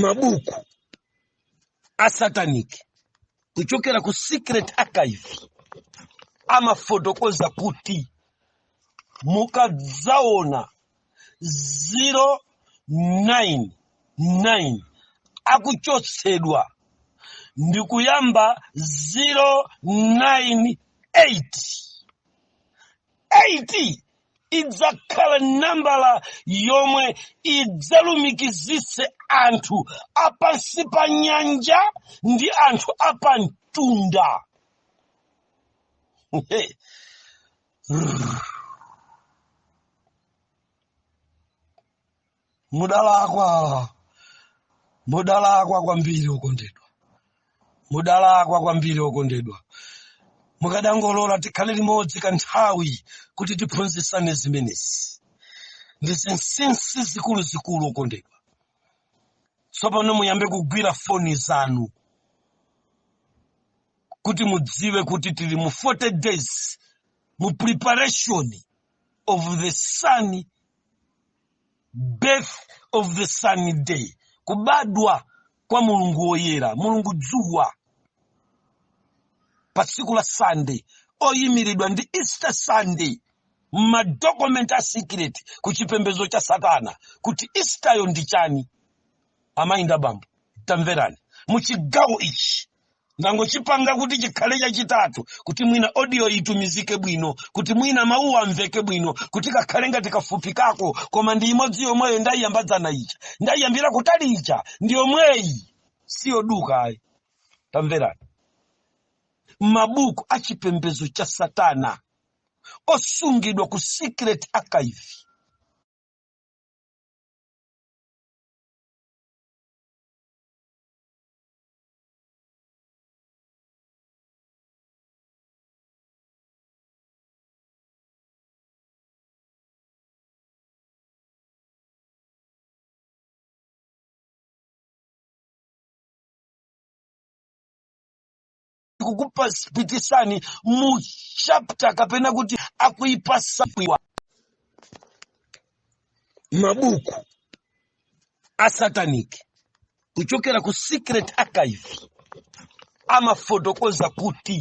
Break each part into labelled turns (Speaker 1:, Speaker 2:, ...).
Speaker 1: Mabuku a satanic kuchokera ku secret archive amafotokoza kuti mukadzaona 099 akuchotsedwa ndi kuyamba 098, 8 idzakhala nambala yomwe idzalumikizitse anthu apansi pa nyanja ndi anthu apamtunda. Mudalakwa, mudalakwa kwambiri okondedwa, mudalakwa kwambiri okondedwa. Mukadangolola tikhale limodzi kanthawi kuti tiphunzitsane zimenezi, ndi zinsinsi zikuluzikulu okondedwa. Tsopano muyambe kugwira foni zanu kuti mudziwe kuti tili mu 40 days mu preparation of the sun birth of the sun day, kubadwa kwa Mulungu woyera, Mulungu dzuwa, pa tsiku la Sunday oyimiridwa ndi Easter Sunday. M'madokumenti a secret ku chipembedzo cha satana kuti Easteryo ndi chani. Amayi ndi abambo, tamverani mu chigawo ichi ndangochipanga kuti chikhale chachitatu, kuti mwina audio itumizike bwino, kuti mwina mawuwo amveke bwino, kuti kakhale ngati kafupi kako, koma ndi imodzi yomweyo ndayiyamba dzana ija, ndayiyambira kutali ija, ndi yomweyi, siyoduka ayi. Tamverani, mabuku a chipembedzo cha satana osungidwa ku secret archive kukupitisani mu chapter kapena kuti akuipasa mabuku a satanic kuchokera ku secret archive amafotokoza kuti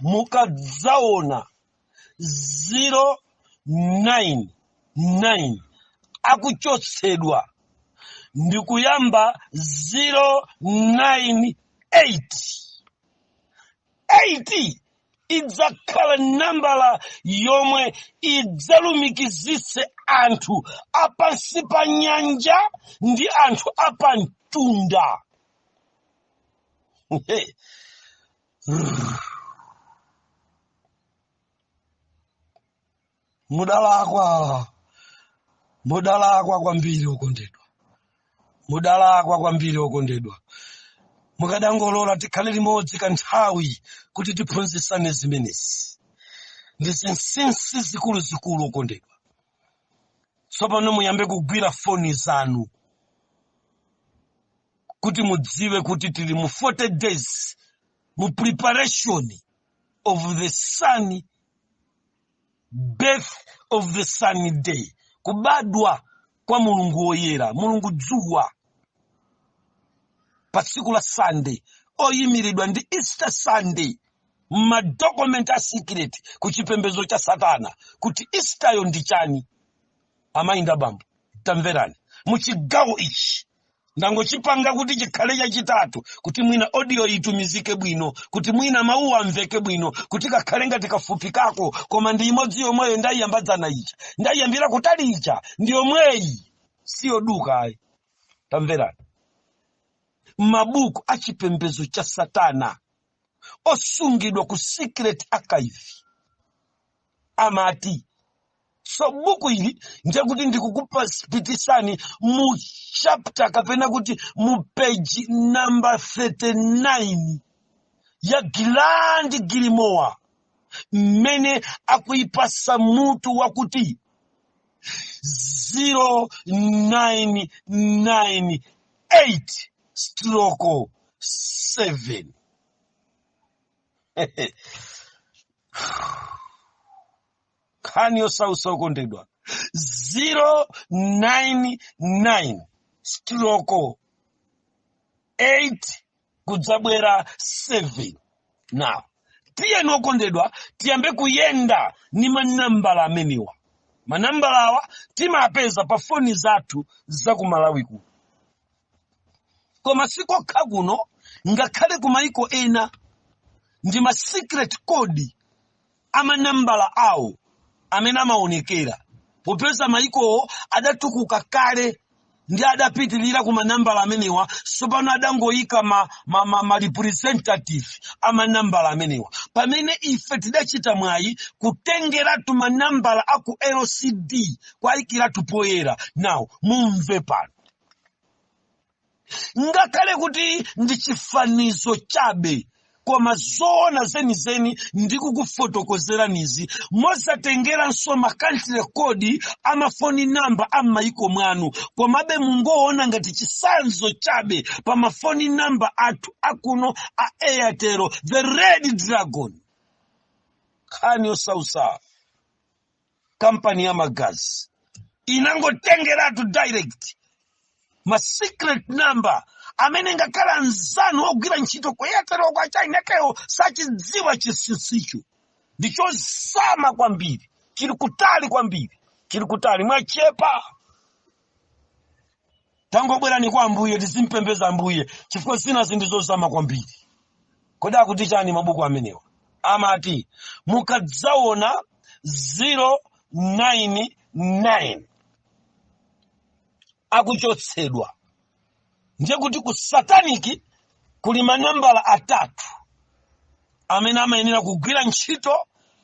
Speaker 1: mukadzaona 099 akuchotsedwa ndi kuyamba 098, 8 idzakhala nambala yomwe idzalumikizitse anthu apansi pa nyanja ndi anthu apamtunda. Mudalakwa, mudalakwa kwambiri okondedwa, mudalakwa kwambiri okondedwa. Mukadangolola tikhale limodzi kanthawi kuti tiphunzitsane zimenezi, ndi zinsinsi zikuluzikulu okondedwa. Tsopano muyambe kugwira foni zanu kuti mudziwe kuti tili mu 40 days mu preparation of the sun birth of the sun day, kubadwa kwa Mulungu woyera, Mulungu dzuwa, pa tsiku la Sunday oyimiridwa ndi Easter Sunday. M'madokumenti a secret ku chipembedzo cha satana kuti Easteryo ndi chani. Amayi ndi abambo, tamverani mu chigawo ichi ndangochipanga kuti chikhale chachitatu, kuti mwina audio itumizike bwino, kuti mwina mawuwo amveke bwino, kuti kakhale ngati kafupi kako, koma ndi imodzi yomweyo ndayiyamba dzana ija, ndayiyambira kutali ija, ndi yomweyi, siyoduka ayi. Tamverani, mabuku a chipembedzo cha satana osungidwa ku secret archive amati, so buku ili ndiye kuti ndikukupitisani mu chapter kapena kuti mu page number 39 ya Grand Grimoire, mmene akuipasa mutu wakuti 0998 stroke 7. Nkhani yosausa okondedwa, 099 stroke 8 kudzabwera 7. Now tiyeni, okondedwa, tiyambe kuyenda ni manambala amenewa. Manambala awa timapeza pa foni zathu za ku Malawi kuno, koma sikokha kuno, ngakhale ku maiko ena ndi ma secret code amanambala awo amene amaonekera, popeza maikowo adatukuka kale ndi adapitilira ku manambala amenewa. Tsopano adangoyika ma representative amanambala amenewa, pamene ife tidachita mwayi kutengeratu manambala aku LCD kwayikiratu poyera. Now mumve pano, ngakhale kuti ndi chifanizo chabe, koma zoona zenizeni ndikukufotokozeranizi mosatengeranso ma country code amafoni namba am'mayiko mwanu, komabe mungoona ngati chisanzo chabe pa mafoni namba athu akuno a Airtel, the Red Dragon. Nkhani yosausa, kampani ya magazi inangotengeratu direct ma secret number amene ngakhale anzanu ogwira ntchito ku Airtel kwa Chinakewo sachidziwa. Chinsinsicho ndi chozama kwambiri, chili kutali kwambiri, chili kutali. Mwachepa, tangobwerani kwa Ambuye, tizimpembeza Ambuye, chifukwa zinazi ndi zozama kwambiri. Kodi akuti chani mabuku amenewa? Amati mukadzaona 099 akuchotsedwa, ndiye kuti ku satanic kuli manambala atatu amene amayenera kugwira ntchito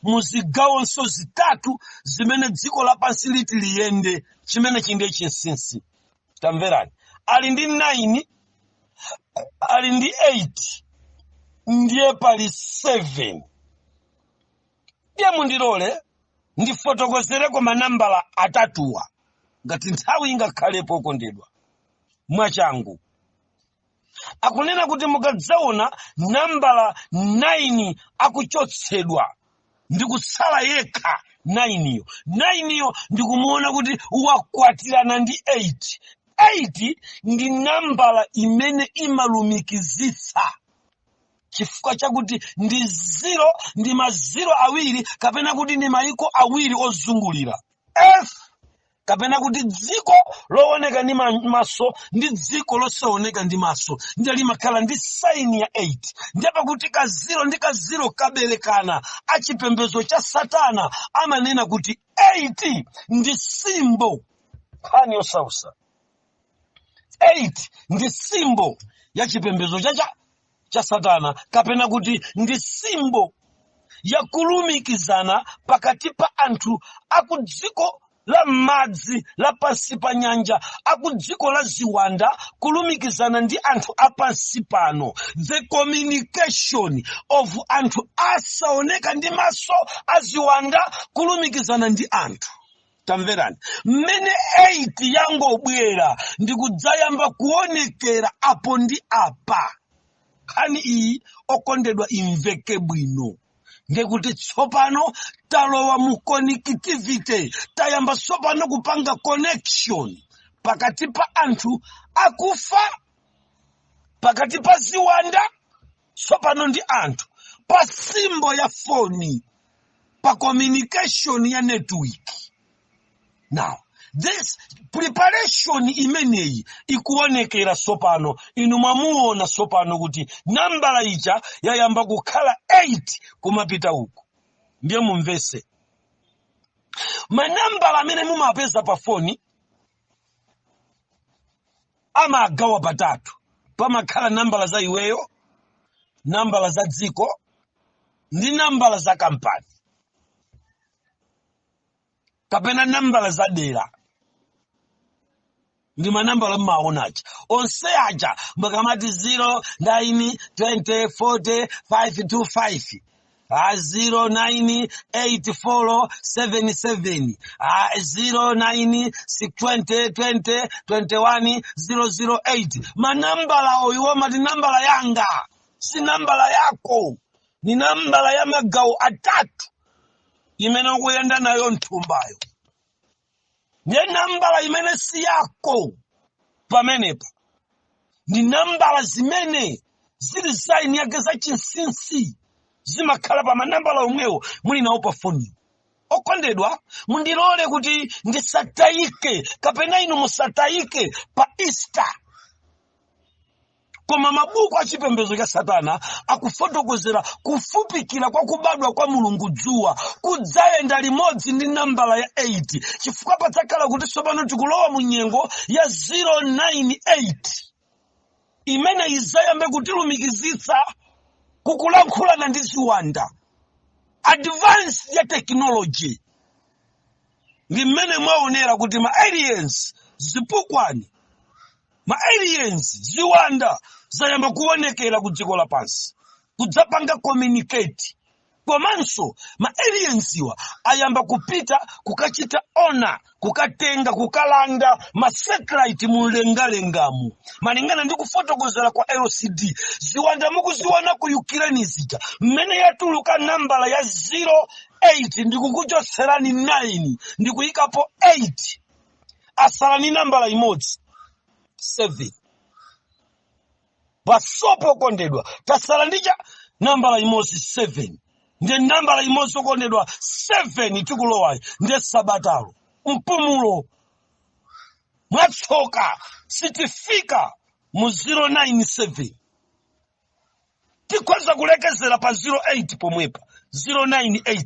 Speaker 1: mu zigawonso zitatu zimene dziko lapansi liti liyende. Chimene chindiye chinsinsi. Tamverani, ali ndi 9, ali ndi 8, ndiye pali 7. Ndiye mundilole ndifotokozereko manambala atatuwa ngati nthawi ingakhalepo, okondedwa. Mwachangu, akunena kuti mukadzaona nambala 9 akuchotsedwa ndi kutsala yekha 9yo, 9yo ndikumuona kuti wakwatirana ndi 8. 8 ndi nambala imene imalumikizitsa, chifukwa chakuti ndi 0, ndi ma zero awiri, kapena kuti ndi maiko awiri ozungulira earth, kapena kuti dziko looneka ndi maso ndi dziko losaoneka ndi maso, ndiye limakhala ndi sign ya 8. Ndiye pakuti ka 0 ndi ka 0 kaberekana, achipembedzo cha satana amanena kuti 8 ndi symbol. Nkhani yosausa, 8 ndi symbol ya chipembedzo cha satana, kapena kuti ndi symbol yakulumikizana pakati pa anthu aku dziko la madzi la pansi pa nyanja, aku dziko la ziwanda, kulumikizana ndi anthu apansi pano, the communication of anthu asaoneka ndi maso aziwanda kulumikizana ndi anthu. Tamverani, mmene 8 yangobwera ndi kudzayamba kuonekera apo ndi apa, nkhani iyi, okondedwa, imveke bwino, ndekuti tsopano talowa mu connectivity, tayamba tsopano kupanga connection pakati pa anthu akufa, pakati pa ziwanda tsopano ndi anthu, pa symbol ya foni, pa communication ya network. Now this preparation imeneyi ikuonekera tsopano. Inu mwamuona tsopano kuti nambala ija yayamba kukhala 8 kumapita uku. Ndiye mumvese, manambala amene mumapeza pa foni amagawa patatu. Pamakhala nambala za iweyo, nambala za dziko ndi nambala za kampani kapena nambala za dera. Ndi manambala mmaonaja onse aja, mukamati 0 9 20 40 5 2 5, a 0 9 8 4 7 7, a 0 9 20 20 21 0 0 8. Manambala oyiwo mati nambala yanga, si nambala yako, ni nambala ya magawo atatu imene ukuyenda nayo mthumbayo. Ndiye nambala imene si yako pamenepa. Ndi nambala zimene zili zaini yake zachinsinsi, zimakhala pa manambala omwewo muli nawo pa foniyo. Okondedwa, mundilole kuti ndisatayike kapena inu musatayike pa Easter, koma mabuku a chipembedzo cha satana akufotokozera kufupikira kwa kubadwa kwa Mulungu dzuwa kudzayenda limodzi ndi nambala ya 8, chifukwa padzakhala kuti tsopano tikulowa mu nyengo ya 098 imene idzayambe kutilumikizitsa kukulankhulana ndi ziwanda, advance ya technology. Ndi mmene mwaonera kuti ma aliens, zipukwani, ma aliens, ziwanda zayamba kuonekera ku dziko lapansi kudzapanga communicate. Komanso ma aliens iwa ayamba kupita kukachita ona, kukatenga, kukalanda ma satellite mumlengalengamu, malingana ndi kufotokozera kwa LCD. Ziwanda mukuziona ku Ukraine zija, mmene yatuluka nambala ya 08, ndikukuchotserani 9 ndikuyikapo 8, asala ni nambala imodzi, 7. Pasopo, okondedwa, tasala ndi cha nambala imodzi, 7. Ndiye nambala imodzi, okondedwa, 7 tikulowayi, ndiye sabatalo, mpumulo. Mwatsoka sitifika mu 097, tikhoza kulekezera pa 08 pomwepa, 098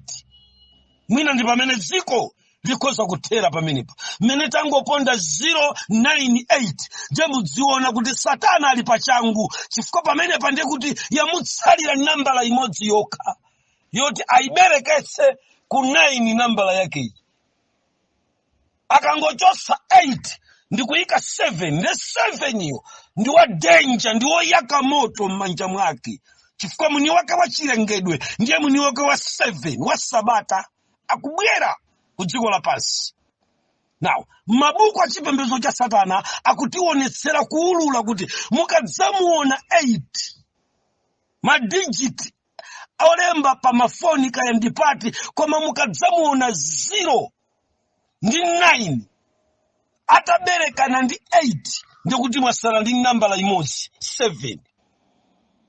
Speaker 1: mwina ndi pamene dziko likhoza kuthera pamenepa. Mmene tangoponda 098, ndiye mudziona kuti satana ali pachangu, chifukwa pamenepa ndiye kuti yamutsalira nambala imodzi yokha yoti ayibereketse ku 9 nambala yakeyi. Akangochosa 8 ndikuyika 7, ndi 7 iyo ndi wa danger, ndi woyaka moto m'manja mwake, chifukwa mwini wake wa chilengedwe ndiye mwini wake wa 7 wa sabata akubwera ku dziko lapansi. Now, mabuku a chipembedzo cha satana akutionetsera kuulula kuti mukadzamuona 8, ma digit olemba pa mafoni kaya ndipati, koma mukadzamuona 0 ndi 9 ataberekana ndi 8, ndikuti mwasala ndi nambala imodzi, 7.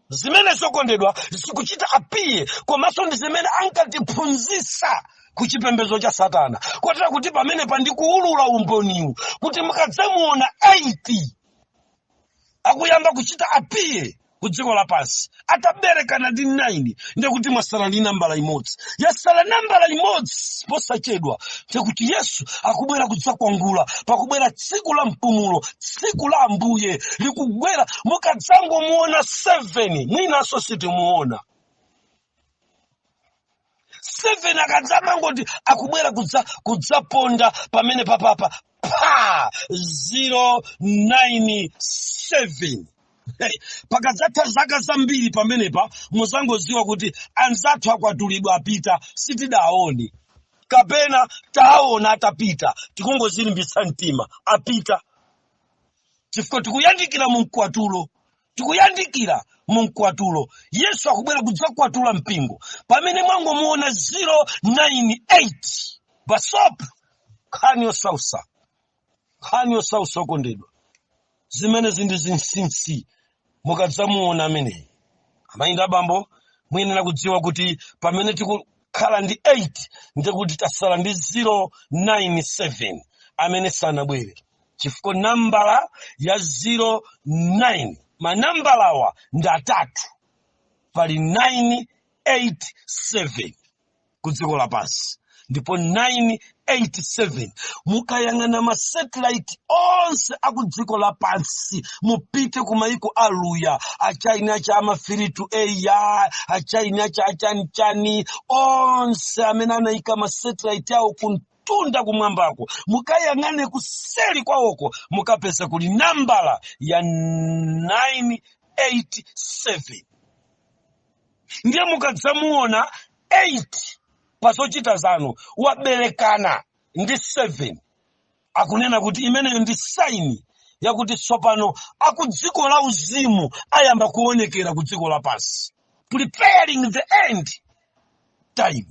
Speaker 1: Zimene, zokondedwa, zikuchita appear, komanso ndi zimene ankatiphunzitsa ku chipembedzo cha satana, kotera kuti pamene pandikuulula umboniwu kuti mukadzamuona 8 akuyamba kuchita appear ku dziko lapansi ataberekana ndi 9, ndekuti mwasala ndi nambala imodzi. Yasala nambala imodzi, posachedwa ndekuti Yesu akubwera kudzakwangula. Pakubwera tsiku la mpumulo, tsiku la Ambuye likubwera. Mukadzangomuona 7, mwinanso sitimuona 7, akadzamangoti akubwera kudzaponda pamene papapa pa 097. Hey, pakadzatha zaka zambiri pamenepa muzangoziwa kuti anzathu akwatulidwa, apita, sitidaone kapena taona atapita. Tikungozilimbitsa mtima, apita, chifukwa tikuyandikira mu mkwatulo, tikuyandikira mu mkwatulo. Yesu akubwera kudzakwatula mpingo. Pamene mwangomuona 098 basop, nkhani yosausa, nkhani yosausa, okondedwa. Zimene zindi zinsinsi. Mukadzamuona ameneyi, amayi ndi abambo, muyenera kudziwa kuti pamene tikukhala ndi 8, ndikuti tasala ndi 097 amene sanabwere, chifukwa nambala ya 09, manambalawa ndi atatu, pali 987 ku dziko lapansi. Ndipo 987, mukayang'ana ma satellite onse aku dziko lapansi, mupite ku maiko aluya, achina cha amafiritu eya, achina cha achanichani, onse amene anayika ma satellite awo kuntunda kumwambako, mukayang'ane kuseli kwawoko, mukapeza kuli nambala ya 987. Ndiye mukadzamuona 8 pa zochita zanu waberekana ndi 7, akunena kuti imeneyo ndi sign yakuti tsopano aku dziko la uzimu ayamba kuonekera ku dziko lapansi, preparing the end time.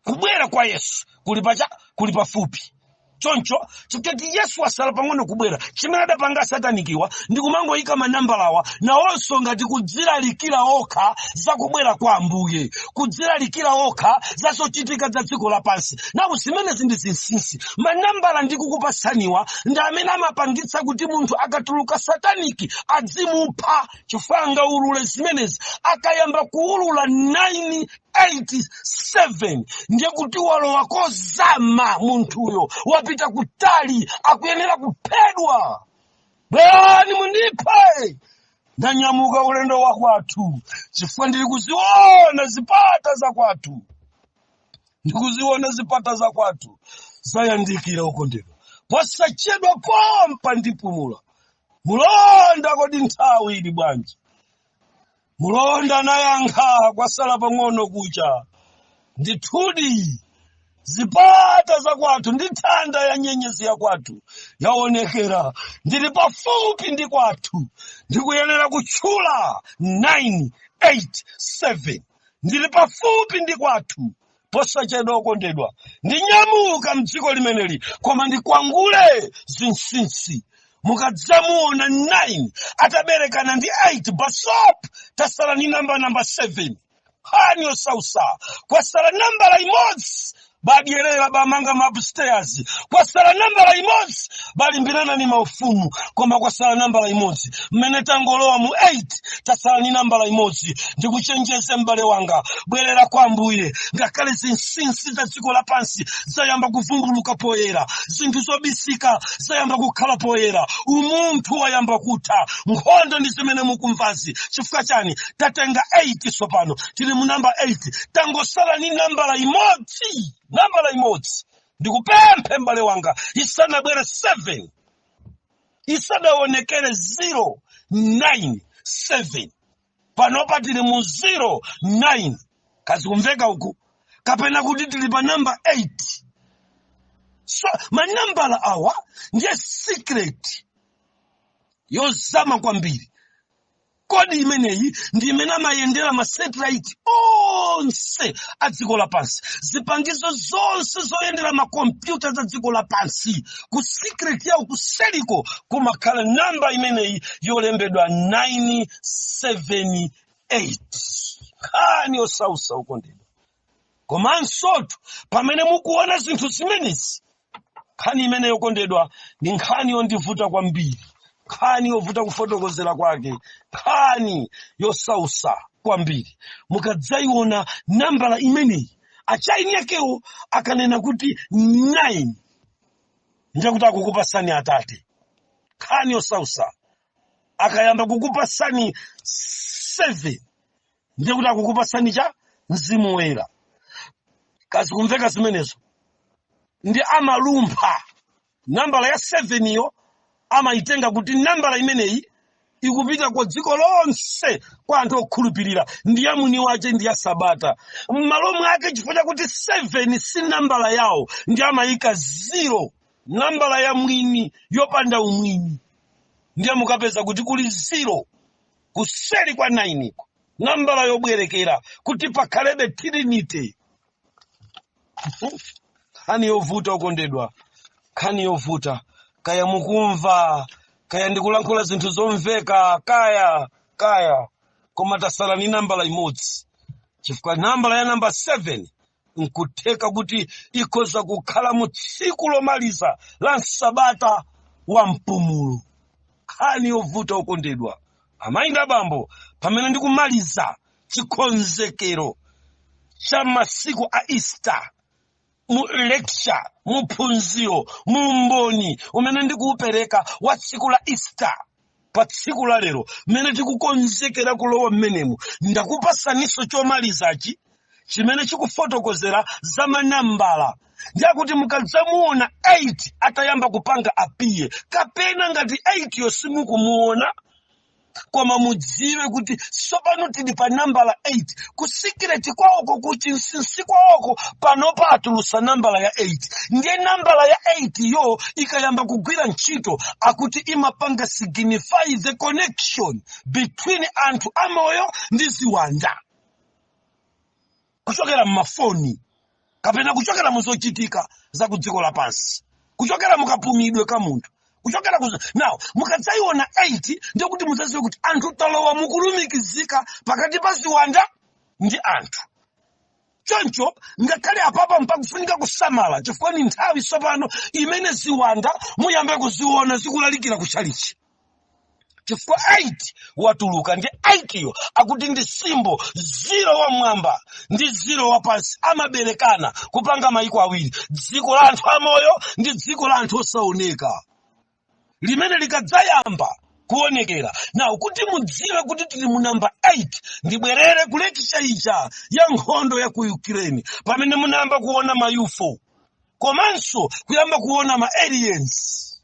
Speaker 1: Kubwera kwa Yesu kuli pacha, kuli pafupi. Choncho Choncho chikuti Yesu asala pang'ono kubwera, chimene adapanga satanikiwa ndi kumangoyika manambalawa nawonso ngati kudzilalikira okha za kubwera kwa Ambuye, kudzilalikira okha za zochitika za dziko lapansi. Nawo zimenezi ndi zinsinsi. Manambala ndikukupasaniwa ndi amene amapangitsa kuti munthu akatuluka sataniki adzimupha, chifukwa angaulule zimenezi. Akayamba kuulula 987, ndiye kuti walowa kozama, munthuyo wapita kutali, akuyenera kuphedwa. Bwerani mundiphe, ndanyamuka ulendo wa kwathu, chifukwa ndili kuziona zipata za kwathu, ndikuziona zipata za kwathu zayandikira. Okondedwa, posachedwa pompa ndipumula. Mulonda, kodi nthawi ili bwanji? Mulonda anayankha, kwasala pang'ono kucha. Ndithudi zipata za kwathu ndi nthanda ya nyenyezi ya kwathu yaonekera. Ndili pafupi ndi kwathu, ndikuyenera kutchula 987. Ndili pafupi ndi kwathu, posachedwa, okondedwa, ndinyamuka mdziko limeneli, koma ndikwangule zinsinsi. Mukadzamuona 9 ataberekana ndi 8, basop, tasala ni namba 7. Nkhani yosausa, kwasala nambala imodzi. Badyerera, bamanga ma upstairs, kwasala nambala imodzi. Balimbirana ni maufumu, koma kwasala nambala imodzi. Mmene tangolowa mu 8, tasala ni nambala imodzi. Ndikuchenjeze, m'bale wanga, bwerera kwa Ambuye. Ngakhale zinsinsi za dziko lapansi zayamba kuvumbuluka poyera, zinthu zobisika zayamba kukhala poyera, umunthu wayamba kutha, nkhondo ndi zimene mukumvazi. Chifukwa chani? Tatenga 8, sopano tili mu namba 8, tangosala ni nambala imodzi, nambala imodzi. Ndikupemphe, m'bale wanga, isanabwere 7, isadaonekere 0 9 7, panopa tili mu 0 9, kazikumveka uku, kapena kuti tili pa namba 8. So manambala awa ndiye secret yozama kwambiri. Kodi imeneyi ndi imene amayendera ma satellite onse a dziko lapansi, zipangizo zonse zoyendera makompyuta za dziko lapansi? Ku secret yawo kuseliko kumakhala namba imeneyi yolembedwa 978. Nkhani yosausa, ukondedwa. Komansotu pamene mukuona zinthu zimenezi, nkhani imene yokondedwa ndi nkhani yondivuta kwambiri, nkhani yovuta kufotokozera kwake, nkhani yosausa kwambiri. Mukadzayiona nambala imeneyi, achaini yakewo akanena kuti 9, ndiye kuti akukupasani Atate. Nkhani yosausa. Akayamba kukupasani 7, ndiye kuti akukupasani cha Mzimu Woyera. Kazikumveka zimenezo? Ndi amalumpha nambala ya 7 iyo, amayitenga kuti nambala imeneyi ikupita kwa dziko lonse, kwa anthu okhulupirira, ndi ya mwini wace, ndi ya sabata. M'malo mwake, chifukwa chakuti 7 si nambala yawo, ndi amayika 0, nambala ya mwini yopanda umwini. Ndiye mukapeza kuti kuli 0 kuseri kwa 9 iko, nambala yobwerekera kuti pakhalebe trinity. Nkhani yovuta, okondedwa, nkhani yovuta. Kaya mukumva, kaya ndikulankhula zinthu zomveka, kaya kaya, koma tasala ni nambala imodzi, chifukwa nambala ya namba 7 nkutheka kuti ikhoza kukhala mu tsiku lomaliza la msabata wa mpumulo. Nkhani yovuta, okondedwa, amayi ndi abambo. Pamene ndikumaliza chikonzekero cha masiku a Easter mu lecture, mu phunziro, mu mboni umene ndikuupereka wa tsiku la Easter, pa tsiku la lero mmene tikukonzekera kulowa mmenemu, ndakupasaninso chomalizachi chimene chikufotokozera za manambala. Ndiyakuti mukadzamuona 8 atayamba kupanga appear, kapena ngati 8 yo simukumuona, koma mudziwe kuti tsopano tili pa nambala 8. Ku secret kwawoko, kuchinsinsi kwawoko, panopa atulusa nambala ya 8. Ndiye nambala ya 8 yo ikayamba kugwira ntchito, akuti imapanga signify the connection between anthu amoyo ndi ziwanda, kuchokera mmafoni kapena kuchokera muzochitika za ku dziko lapansi. Kuchokera mukapumidwe ka munthu, kuchokera ku now mukadzayiona 8, ndiye kuti mudzaziwe kuti anthu talowa mukulumikizika pakati pa ziwanda ndi anthu. Choncho ngakhale apapa mpakufunika kusamala, chifukwa ni nthawi tsopano imene ziwanda muyambe kuziona zikulalikira kutchalichi, chifukwa 8 watuluka. Ndi 8 yo akuti ndi symbol 0 wa mwamba ndi 0 wa pansi, amaberekana kupanga mayiko awiri, dziko la anthu amoyo ndi dziko la anthu osaoneka, limene likadzayamba kuonekera. Now, kuti mudziwe kuti tili mu namba 8, ndibwerere ku lecture ija ya nkhondo ya ku Ukraine, pamene munayamba kuona ma UFO komanso kuyamba kuona ma aliens,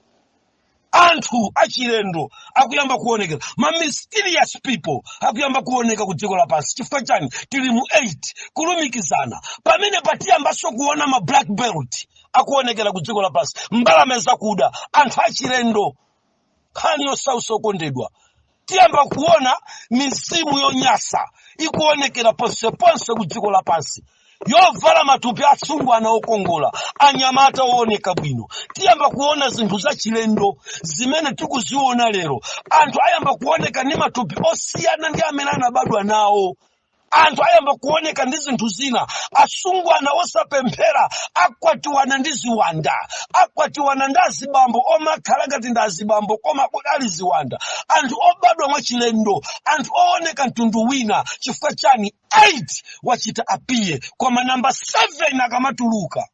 Speaker 1: anthu achilendo akuyamba kuonekera, ma mysterious people akuyamba kuoneka ku dziko lapansi. Chifukwa chani? Tili mu 8, kulumikizana. Pamene patiyambanso kuona ma black belt akuonekera ku dziko lapansi, mbalame zakuda, anthu achilendo. Nkhani yosausa, okondedwa, tiyamba kuona mizimu yonyasa ikuonekera ponseponse ku dziko lapansi, yovala matupi atsungwana okongola, anyamata ooneka bwino. Tiyamba kuona zinthu zachilendo zimene tikuziona lero. Anthu ayamba kuoneka ndi matupi osiyana ndi amene anabadwa nawo. Anthu ayamba kuoneka ndi zinthu zina. Asungwana osapemphera akwatiwana ndi ziwanda, akwatiwana ndi azibambo omakhala ngati ndi azibambo koma ali ziwanda, anthu obadwa mwachilendo, anthu ooneka mtundu wina. Chifukwa chani? 8 wachita appear, koma namba 7 akamatuluka,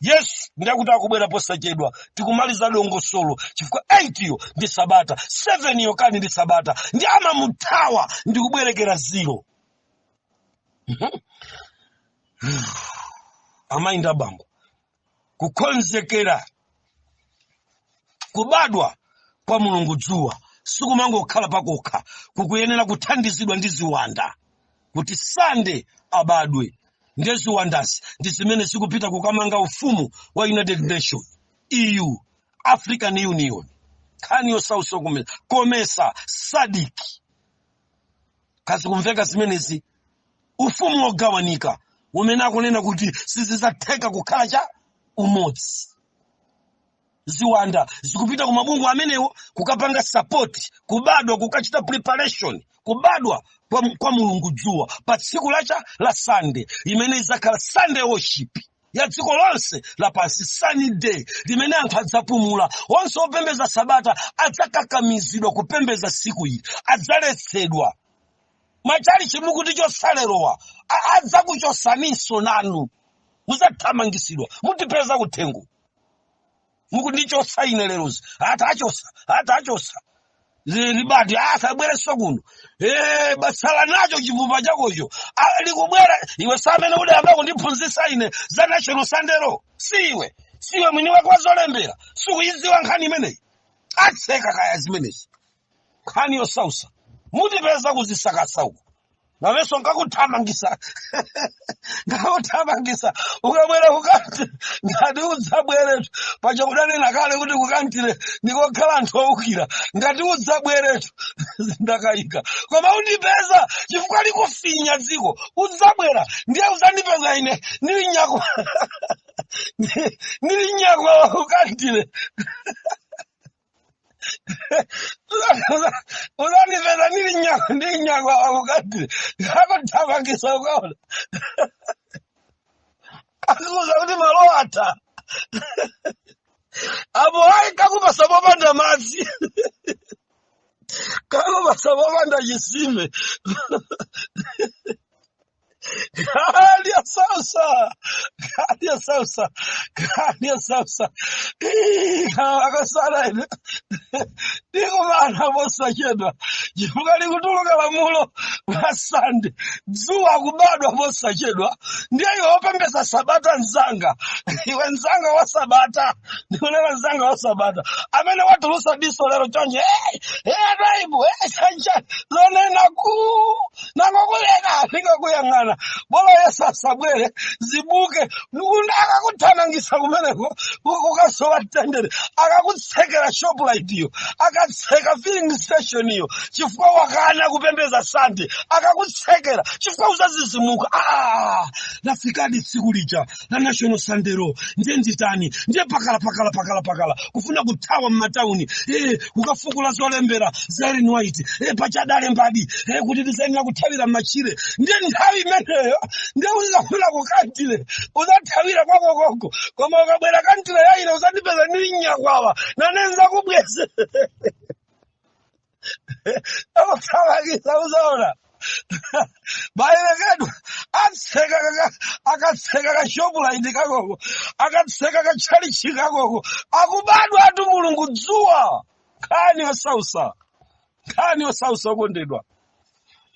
Speaker 1: Yesu ndiye kuti akubwera posachedwa. Tikumaliza dongosolo, chifukwa 8 yo ndi sabata, 7 yo kani ndi sabata, ndi amamuthawa ndi kubwerekera 0. Amayi ndi abambo, kukonzekera kubadwa kwa Mulungu dzuwa sikumangokhala pakokha, kukuyenera kuthandizidwa ndi ziwanda kuti Sande abadwe. Ndiye ziwandasi ndi zimene zikupita kukamanga ufumu wa United Nation, EU, African Union. Nkhani yosausa COMESA, SADC, kazi kumveka zimenezi, ufumu wogawanika umene akunena kuti sizidzatheka kukhala cha umodzi. Ziwanda zikupita ku mabungwe amenewo kukapanga support kubadwa, kukachita preparation kubadwa kwa Mulungu dzuwa pa tsiku lacha la Sunday, imene idzakhala Sunday worship ya dziko lonse lapansi, sunny day limene anthu adzapumula. Onse opembeza sabata adzakakamizidwa kupembeza tsiku ili, adzaletsedwa. Machalichi mukuti chosalerowa, adzakuchosaninso nanu, mudzathamangisidwa, mutipeza kuthengo. Mukundichosa ine lerozi, ati achosa, ati achosa libati, asabwerenso kuno. Basala nacho chipupa chakocho. Likubwera iwe, samene udayamba kundiphunzitsa ine za national Sunday law. Siwe, siwe mwini wake wazolembera, sikuidziwa nkhani imeneyi. Atseka kaya zimenezi. Nkhani yosausa, mutipeza kuzisakasa uko. Nawenso nkakuthamangisa, nkakuthamangisa ukabwera kukantire, ngati udzabweretu. Paja kudanena kale kuti kukantire ndikokhala anthu owukira. Ngati udzabweretu, ndakayika, koma undipeza, chifukwa likufinya dziko. Udzabwera ndiye udzandipeza ine ndili nyakwa, ndili nyakwa kukantire. Uzandipeza ndili nyakwa, ndili nyakwa kukantire, kakuthamangisa. Ukaona akuza kuti malo atha apo, ayi, kakupasa popanda madzi, kakupasa popanda chisime. Kali yosausa, kali yosausa, kali yosausa. Akasala ine ndikumana posachedwa, chifukwa likutuluka lamulo la Sande, dzuwa kubadwa posachedwa. Ndiye iwe wopembeza sabata mzanga, iwe mzanga wa sabata, ndikunena mzanga wa sabata amene watulusa diso lero chonje, hey, hey, raibu, hey, chanja zonena ku nangokuleka ndingakuyang'ana. Bola Yesu asabwere, zibuke. Akakuthamangisa kumeneko, ukasowa mtendere. Akakutsekera Shoprite iyo, akatseka filling station iyo chifukwa wakana kupembeza Sande, akakutsekera chifukwa uzazizimuka. Ah, lafikadi tsiku lija la National Sunday Law, ndiye nditani? Ndiye pakala pakala pakala pakala kufuna kuthawa m'matauni, kukafukula zolembera za Ellen White, pachadalembadi kuti tizayenera kuthawira m'machire. Ndiye nthawi imeneyo ndiye uzafuna kukantire, uzathawira kwakokoko, koma ukabwera kantire yaine uzandipeza ndili nyakwawa nanenza kubweze akuthamangisa. Uzaona bayerekedwa atseka akatseka ka Shoprite kakoko, akatseka katchalichi kakoko, akubadwa atu Mulungu dzuwa. Nkhani yosausa, nkhani yosausa okondedwa,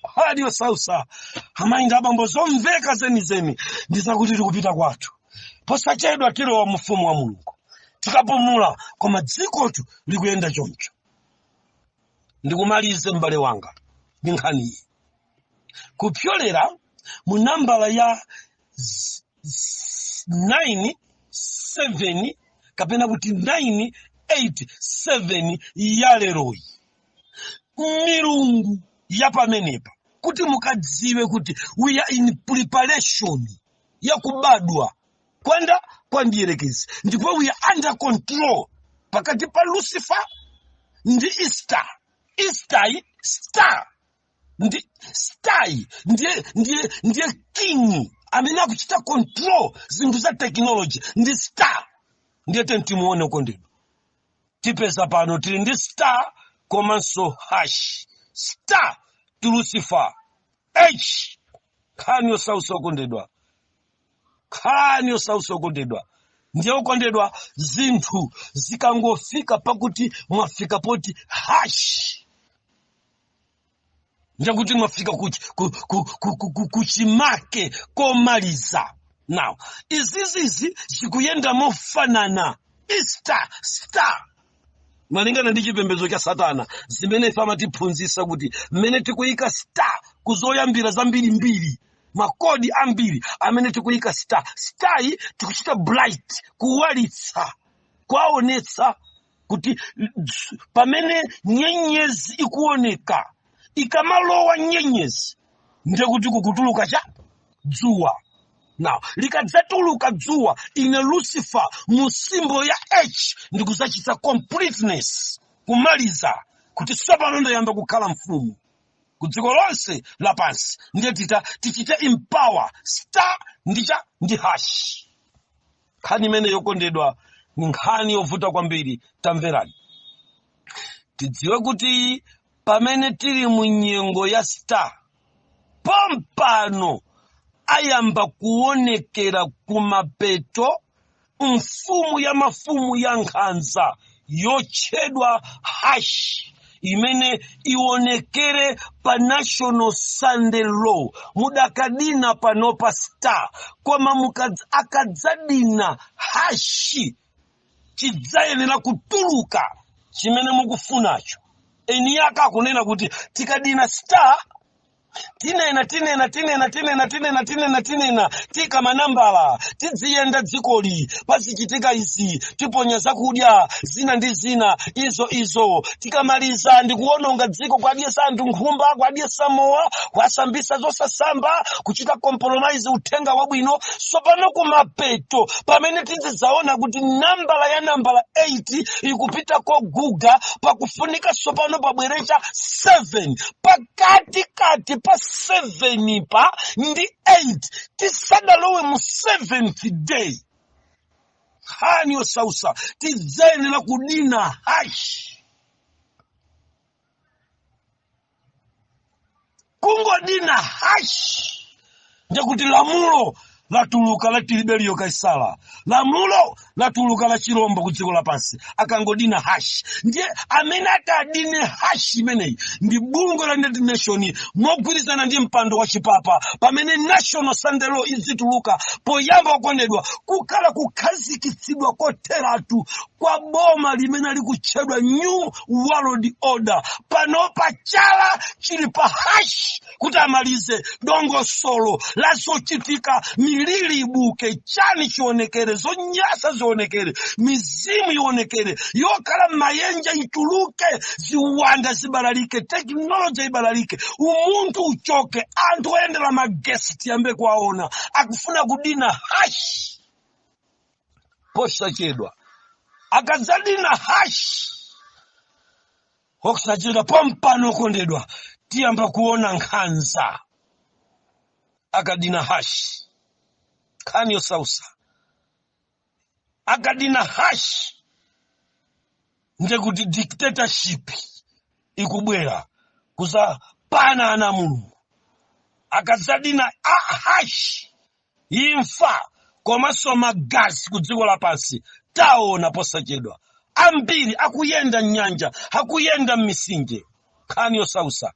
Speaker 1: nkhani yosausa, amayi ndi abambo. Zomveka zenizeni ndi zakuti tikupita kwathu posachedwa, tilowa mu ufumu wa Mulungu tikapumula, koma dzikotu likuyenda choncho. Ndikumalize, m'bale wanga, ndi nkhani iyi kupyolera mu nambala ya 9 7 kapena kuti 9 8 7 ya leroyi, milungu ya pamenepa, kuti mukadziwe kuti we are in preparation ya kubadwa kwanda kwa mdierekezi, ndipo we are under control pakati pa Lucifer ndi Easter. Easter star ndi star ndiye king amene akuchita control zinthu za technology ndi star. Ndiye timuone okondedwa, tipeza pano tili ndi star komanso hash. Star to Lucifer, H. Nkhani yosausa okondedwa, nkhani yosausa okondedwa. Ndiye okondedwa, zinthu zikangofika pakuti mwafika poti hash, ndekuti mwafika kuchimake komaliza. Now izizizi zikuyenda mofanana, Easter star, malingana ndi chipembedzo cha satana zimene ife amatiphunzitsa kuti mmene tikuyika star kuzoyambira zambirimbiri, makodi ambiri amene tikuyika star, star yi tikuchita bright, kuwalitsa, kwaonetsa kuti pamene nyenyezi ikuoneka, ikamalowa nyenyezi ndiye kuti kukutuluka cha dzuwa. Now likadzatuluka dzuwa, ine Lucifer mu symbol ya H ndikuzachita completeness, kumaliza kuti tsopano ndayamba kukhala mfumu ku dziko lonse lapansi. Ndiye tita tichite empower star ndicha ndi hash. Nkhani imene yokondedwa ni nkhani yovuta kwambiri. Tamverani, tidziwe kuti pamene tili mu nyengo ya star pompano, ayamba kuonekera kumapeto mfumu ya mafumu ya nkhanza yotchedwa hash, imene ionekere pa National Sunday Law. Mudakadina panopa star, koma akadzadina hash, chidzayenera kutuluka chimene mukufunacho. Eni ake akunena kuti tikadina star, tinena tinena tinena tinena tinena tinena tinena tika manambala, tidziyenda dzikoli, pazichitika izi, tiponya zakudya zina ndi zina izo izo. Tikamaliza ndikuwononga dziko, kwadyesa anthu nkhumba, kwadyesa mowa, kwasambisa zosasamba, kuchita compromise uthenga wabwino. Sopano kumapeto pamene tizidzaona kuti nambala ya nambala 8 ikupita koguga, pakufunika sopano pabwerecha 7 pakati kati pa 7 pa ndi 8, tisadalowe mu seventh day. Nkhani yosausa, tidzayenera kudina hash. Kungodina hash ndekuti lamulo latuluka la Tiberiyo Kaisala, lamulo Latuluka la chirombo ku dziko lapansi akangodina hash. Ndiye amene atadine hash imeneyi ndi bungwe la United Nation mogwirizana ndi mpando wa chipapa, pamene National Sunday Law izituluka poyamba. Okondedwa, kukhala kukhazikitsidwa kotheratu kwa boma limene likutchedwa New World Order. Panopa chala chili pa hash kuti amalize dongosolo la zochitika, miliri ibuke, chani chionekere, zonyasa zionekere, mizimu ionekere, yokhala m'mayenje ituluke, ziwanda zibalalike, technology ibalalike, umunthu uchoke, anthu oyendera magesi tiyambe kuwaona. Akufuna kudina hash posachedwa. Akadzadina hash posachedwa pompano, okondedwa, tiyamba kuona nkhanza. Akadina hash, nkhani yosausa. Akadina hash ndekuti dictatorship ikubwera kuzapana ana Mulungu. Akadzadina a hash, imfa komanso magazi ku dziko lapansi taona posachedwa, ambiri akuyenda mnyanja, akuyenda m'misinje. Nkhani yosausa.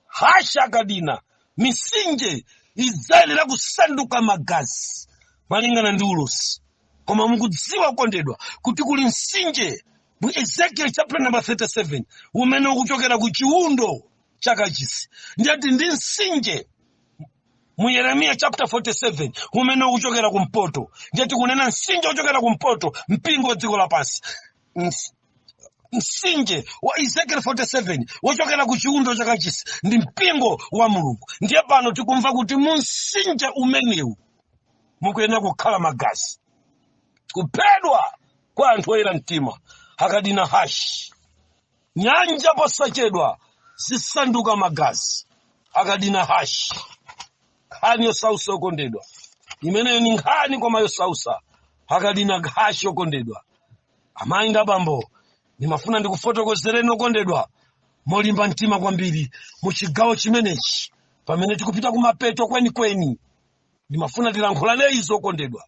Speaker 1: Hash akadina, misinje idzayenera kusanduka magazi malingana ndi ulosi. Koma mukudziwa, kondedwa, kuti kuli msinje mu Ezekiel chapter number 37 umene ukuchokera ku chiwundo chakachisi, ndiyati ndi msinje mu Yeremiya chapter 47 umene ukuchokera kumpoto. Ndiyati kunena msinje uchokera kumpoto, mpingo wa dziko lapansi. Msinje wa Ezekiel 47 wochokera ku chiwundo chakachisi ndi mpingo wa Mulungu. Ndiye pano tikumva kuti mu msinje umenewu mukuyenera kukhala magazi, kuphedwa kwa anthu oyera mtima akadina hash. Nyanja posachedwa zisanduka magazi akadina hash. Nkhani yosausa, okondedwa, imeneyo ni nkhani koma yosausa akadina hash. Okondedwa amayi ndi abambo, ndimafuna ndikufotokozereni, okondedwa, molimba mtima kwambiri mu chigawo chimenechi pamene tikupita kumapeto kwenikweni. Ndimafuna tilankhulane izo, okondedwa.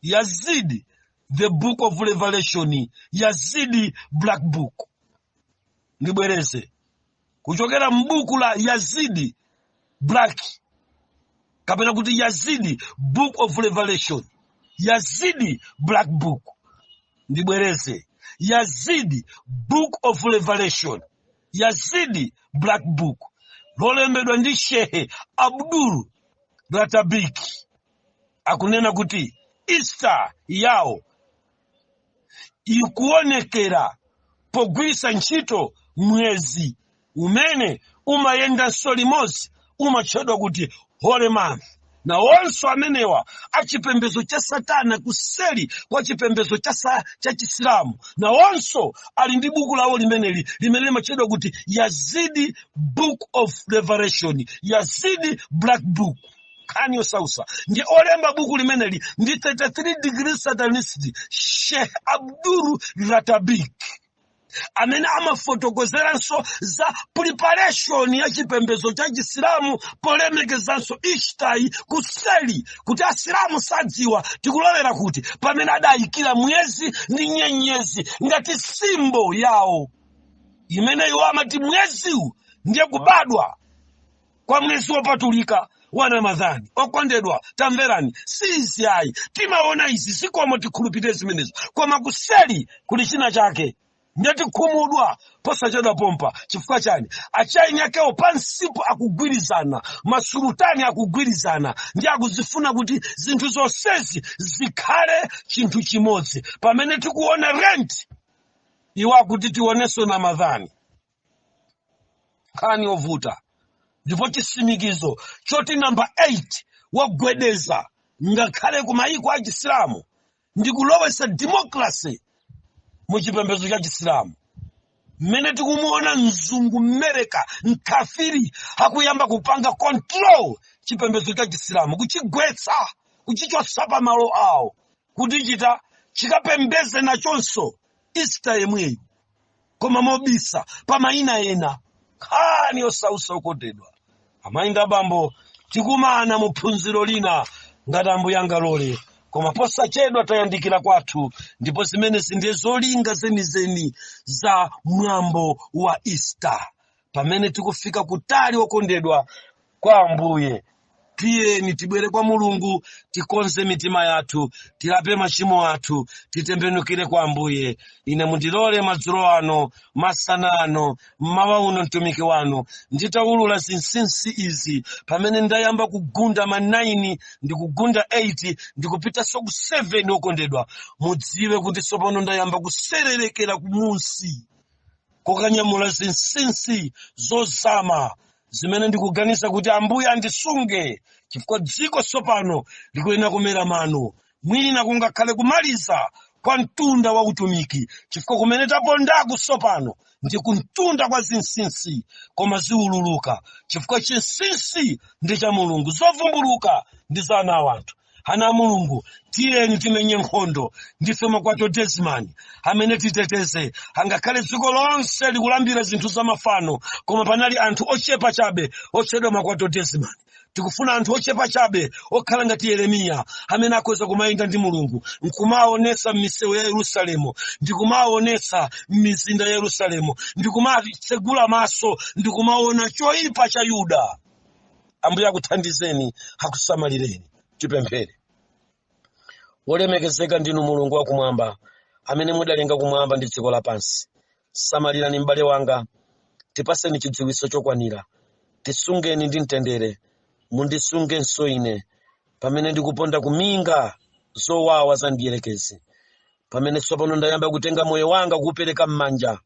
Speaker 1: Yazidi, the Book of Revelation, Yazidi Black Book. Ndibwereze, kuchokera m'buku la Yazidi Black, kapena kuti Yazidi Book of Revelation, Yazidi Black Book. Ndibwereze, Yazidi Book of Revelation, Yazidi Black Book, lolembedwa ndi Shehe Abdul Ratabiki, akunena kuti Easter yawo ikuonekera pogwiritsa ntchito mwezi umene umayendanso limodzi, umatchedwa kuti holy month. Nawonso amenewa achipembedzo cha satana, kuseli kwa chipembedzo cha Chisilamu, nawonso ali ndi buku lawo limeneli limene limatchedwa kuti Yazidi Book of Revelation, Yazidi Black Book. Nkhani yosausa. Ndi olemba buku limeneli ndi 33 degree satanist Sheikh Abdul Ratabik, amene amafotokozeranso za preparation ya chipembedzo cha Chisilamu polemekezanso Easter, kuseli kuti Asilamu sadziwa tikulolera kuti pamene adayikira mwezi ndi nyenyezi ngati symbol yawo, imene iwo amati mweziwu ndiye kubadwa kwa mwezi wopatulika wa Ramadhani. Okondedwa, tamverani, si izi ayi timaona izi, zikomo, tikhulupirire zimenezo, koma kuseli kuli china chake. Ndatikhumudwa posachedwa pompa. Chifukwa chani? Achaini akewo pansipo akugwirizana, masulutani akugwirizana ndi akuzifuna kuti zinthu zonsezi zikhale chinthu chimodzi. Pamene tikuona Lent, iwo akuti tionenso Ramadhani. Nkhani yovuta. Ndipo chisimikizo choti namba 8 wagwedeza ngakhale ku mayiko a Chisilamu ndi kulowesa democracy mu chipembedzo cha Chisilamu, mmene tikumuona mzungu Mmereka mkafiri akuyamba kupanga control chipembedzo cha Chisilamu, kuchigwetsa, kuchichotsa pa malo awo, kuti chita chikapembeze nachonso Easter yemweyo, koma mobisa pa mayina ena. Nkhani yosausa. Okondedwa amayi ndi abambo, tikumana mu phunziro lina ngati Ambuye angalole. Koma posachedwa tayandikira kwathu, ndipo zimenezi ndiye zolinga zenizeni za mwambo wa Easter. Pamene tikufika kutali, okondedwa kwa Ambuye, tiyeni tibwere kwa Mulungu, tikonze mitima yathu, tilape machimo athu, titembenukire kwa Ambuye. Ine mundilole madzulo ano, masana ano, mmawa uno, mtumiki wanu nditawulula zinsinsi izi, pamene ndayamba kugunda ma 9, ndikugunda 8, ndikupitanso ku 7. Okondedwa, mudziwe kuti tsopano ndayamba kusererekera kumunsi kokanyamula zinsinsi zozama zimene ndikuganiza kuti Ambuye andisunge, chifukwa dziko tsopano likuyenera kumera mano. Mwina kungakhale kumaliza kwa mtunda wa utumiki, chifukwa kumene tapondaku tsopano ndi kumtunda kwa zinsinsi, koma ziwululuka, chifukwa chinsinsi ndi cha Mulungu, zovumbuluka ndi za ana a anthu. Ana a Mulungu, tiyeni timenye nkhondo. Ndife makwatodezimani amene titeteze. Angakhale dziko lonse likulambira zinthu zamafano, koma panali anthu ochepa chabe otchedwa makwatodezimani. Tikufuna anthu ochepa chabe okhala ngati Yeremiya, amene akhoza kumayenda ndi Mulungu nkumaonetsa m'misewu ya Yerusalemu, ndikumaonetsa m'mizinda ya Yerusalemu, ndikumatsegula maso, ndikumaona choyipa cha Yuda. Ambuye akuthandizeni, akusamalireni. Tipemphere. Wolemekezeka ndinu Mulungu wakumwamba, amene mudalenga kumwamba ndi dziko lapansi. Samalirani m'bale wanga, tipaseni chidziwitso chokwanira, tisungeni ndi mtendere. Mundisungenso ine pamene ndikuponda kuminga zowawa za mdierekezi, pamene tsopano ndayamba kutenga moyo wanga kuwupereka m'manja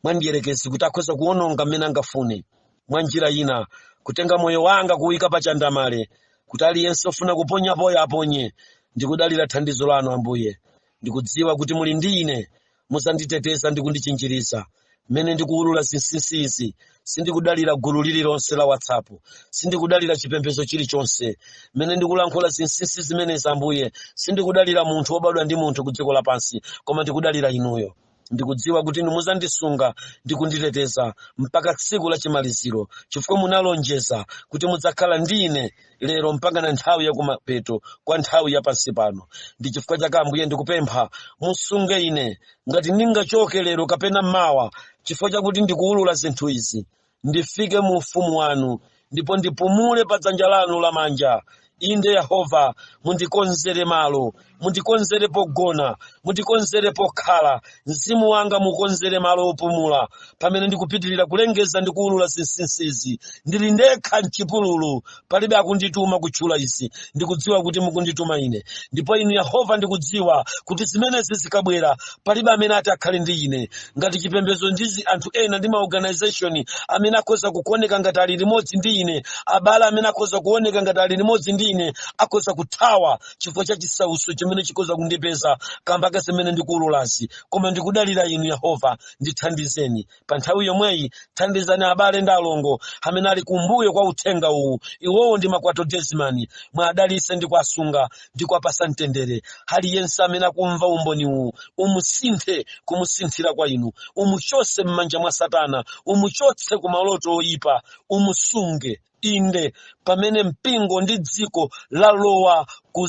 Speaker 1: mwa mdierekezi kuti akhoza kuwononga mmene angafune. Mwa njira ina, kutenga moyo wanga kuwuyika pa chandamale kuti aliyense ofuna kuponyapoya aponye. Ndikudalira thandizo lanu, Ambuye. Ndikudziwa kuti muli ndi ine, muzanditeteza ndi kundichinjiriza mmene ndikuwulula zinsinsi izi. Sindikudalira gulu lililonse la WhatsApp, sindikudalira chipembedzo chilichonse. Mmene ndikulankhula zinsinsi zimenezi, Ambuye, sindikudalira munthu wobadwa ndi munthu ku dziko lapansi, koma ndikudalira inuyo. Ndikudziwa kuti inu muzandisunga ndi kunditeteza mpaka tsiku la chimaliziro, chifukwa munalonjeza kuti mudzakhala ndi ine lero mpaka na nthawi yakumapeto kwa nthawi ya pansi pano. Ndi chifukwa chake, Ambuye, ndikupempha musunge ine. Ngati ndingachoke lero kapena mawa chifukwa chakuti ndikuwulula zinthu izi, ndifike mu ufumu wanu ndipo ndipumule pa dzanja lanu lamanja. Inde Yehova, mundikonzere malo, mundikonzere pogona, mundikonzere pokhala. Mzimu wanga mukonzere malo opumula pamene ndikupitirira kulengeza ndi kuwulula zinsinsizi. Ndili ndekha mchipululu, palibe akundituma kutchula izi. Ndikudziwa kuti mukundituma ine, ndipo inu Yehova, ndikudziwa kuti zimenezi zikabwera, palibe amene ati akhale ndi ine. Ngati chipembedzo ndizi anthu ena ndi maorganization amene akhoza kuoneka ngati ali limodzi ndi ine, abale amene akhoza kuoneka ngati ali limodzi ndi ine akhoza kuthawa chifukwa cha chisautso chimene chikhoza kundipeza kamba ka zimene ndikuwululazi. Koma ndikudalira inu, Yehova. Ndithandizeni pa nthawi yomweyi. Thandizani abale ndi alongo amene ali kumbuyo kwa uthenga uwu. Iwowo ndi makwatodezimani. Mwadalise ndi kuwasunga ndi kuwapasa mtendere. Aliyense amene akumva umboni uwu, umusinthe kumusinthira kwa inu, umuchotse m'manja mwa Satana, umuchotse ku maloto oyipa, umusunge. Inde, pamene mpingo ndi dziko lalowa ku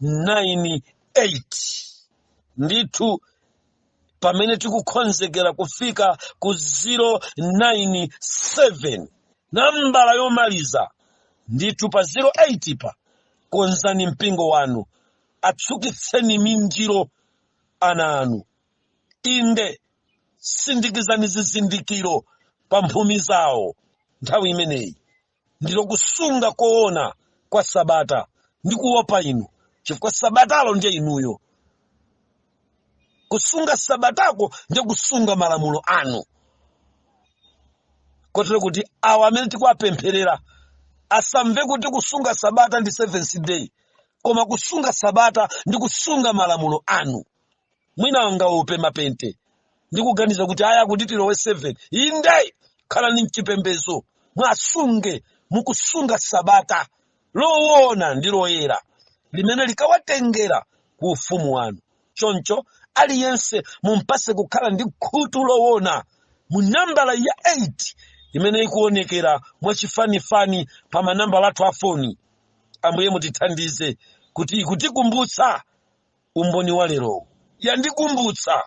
Speaker 1: 098 ndithu, pamene tikukonzekera kufika ku 097, nambala yomaliza ndithu, pa 08 pa, konzani mpingo wanu, atsukitseni minjiro ana anu. Inde, sindikizani zizindikiro pa mphumi zawo. Nthawi imeneyi ndilo kusunga koona kwa sabata ndi kuopa inu, chifukwa sabatalo ndiye inuyo. Kusunga sabatako ndiye kusunga malamulo anu, kotero kuti awa amene tikuwapempherera asamve kuti kusunga sabata ndi seventh day, koma kusunga sabata ndi kusunga malamulo anu. Mwina angaope mapente ndikuganiza kuti aya kuti tilowe 7. Inde, khalani mchipembedzo, mwasunge mukusunga sabata lowona ndi loyera limene likawatengera ku ufumu wanu. Choncho aliyense mumpase kukhala ndi khutu lowona mu nambala ya 8 imene ikuonekera mwachifanifani pa manambala athu a foni. Ambuye, mutithandize. Kuti ikutikumbutsa umboni wa lerowu. Yandikumbutsa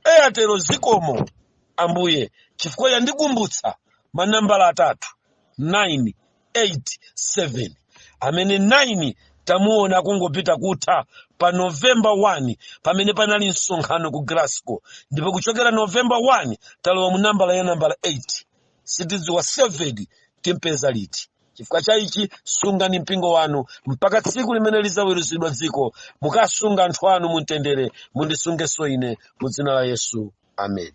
Speaker 1: Airtel, zikomo Ambuye, chifukwa yandikumbutsa manambala atatu, 9 8 7, amene 9 tamuona akungopita kutha pa November 1, pamene panali msonkhano ku Glasgow. Ndipo kuchokera November 1 talowa mu nambala ya nambala 8. Sitidziwa 7 timpeza liti. Chifukwa cha ichi, sungani mpingo wanu mpaka tsiku limene lizaweruzidwa dziko. Mukasunga anthu anu mumtendere, mundisungenso ine mu dzina la Yesu, amen.